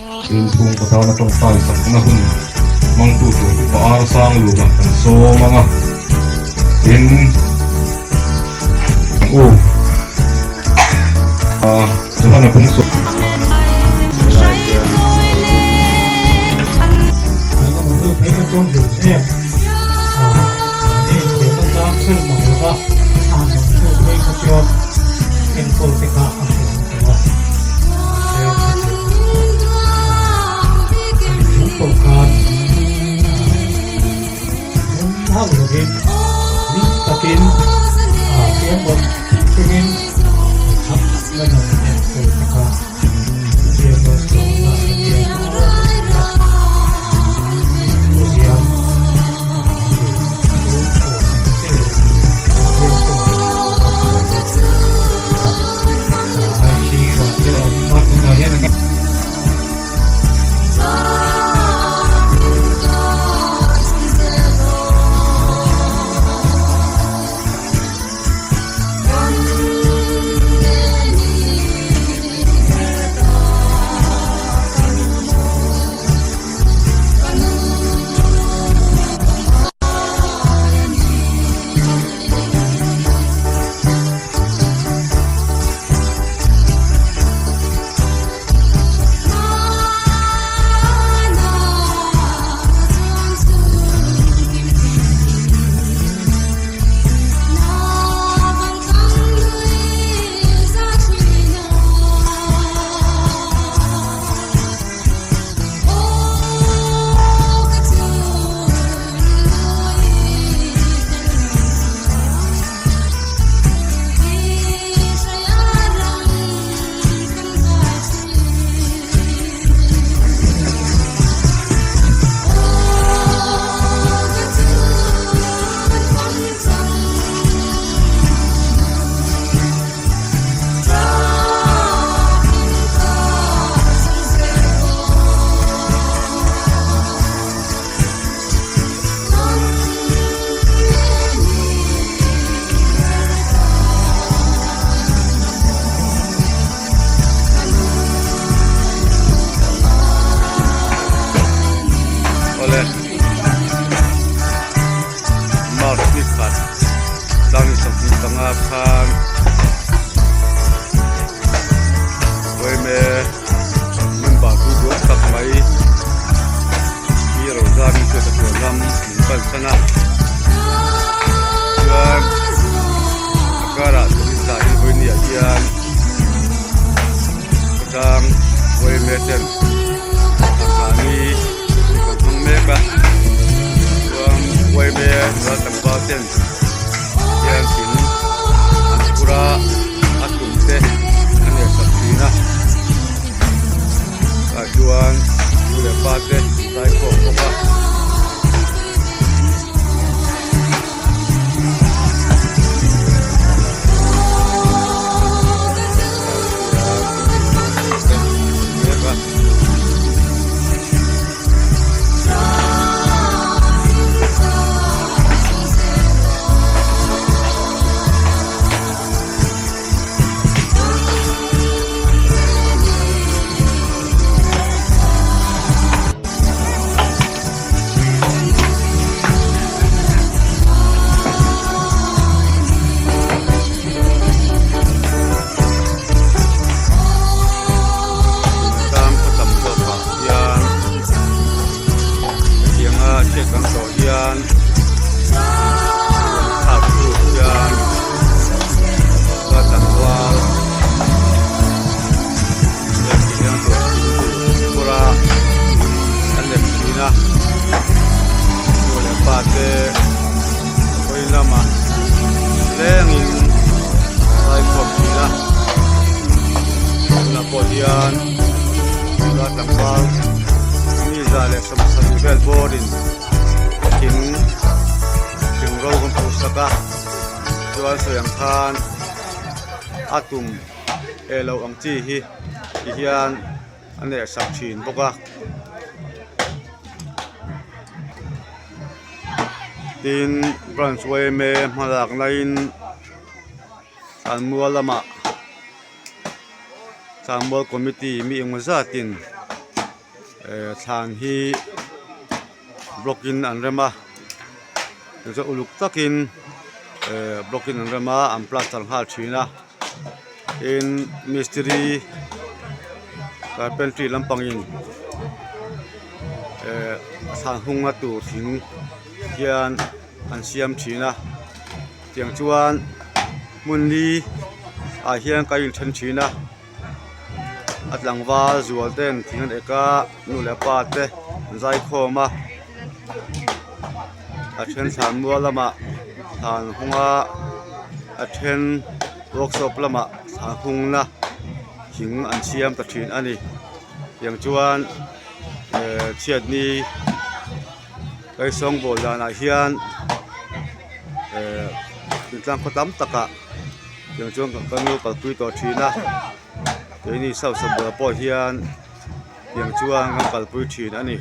Tin chhungkaw tana tawngtai sakna hun hmangtu tur upa ar sang luma kan sawm ang a, tin kan u a Johana pum sawm. March ni khat tlang 25 khan Vawime member pui duang tak mai hi ro zam in hriat a tuah lam min pan san a chuan a karah chuan in dah in vawiin ah hian khawtlang Vawime ten thla ni kan hmang mek a chuan Vawime nula tlangval ten hian thing an phur a a tum te a ner sak thin a tah chuan nu leh pa te an zai khawm bawk a. Tlang khaw tam zawkah hian hetianga chhiat kan tawh hian ruang thlak tur hian va tlangval hian ti hian ruang thing tur phur a an lem thin a nu leh pa te hawi lamah tlengin zai khawm thin a tunah pawh hian nula tlangval mi za leh 70 vel bawrin thing thing ro kan hmuh sak a chuan sawi ang khan a tum eh loh ang chi hi ti hian a ner sak thin bawk a tin branch yma hmalak laiin thlanmual lamah thlanmual committee mi engmaw zatin. Thlan hi block in an rem a tichuan uluk takin block in an rem a an plaster nghal thin a tin mistiri carpentry lampangin thlan hungna tur thing hian an siam thin a tiang chuan hmun li ah hian kan inthen thin a. A tlangval zual ten thing an ek a nu leh pa te an zai khawm a a then thlan mual lamah thlan hung a a then workshop lamah thlan hung na thing an siam ta thin a ni tiang chuan eh chhiatni kaisawngbawl danah hian eh thingtlang khaw tam takah. Tiang chuan kan lo kalpui tawh thin a keini south sabual pawh hian tiang chuan kan kalpui thin a ni.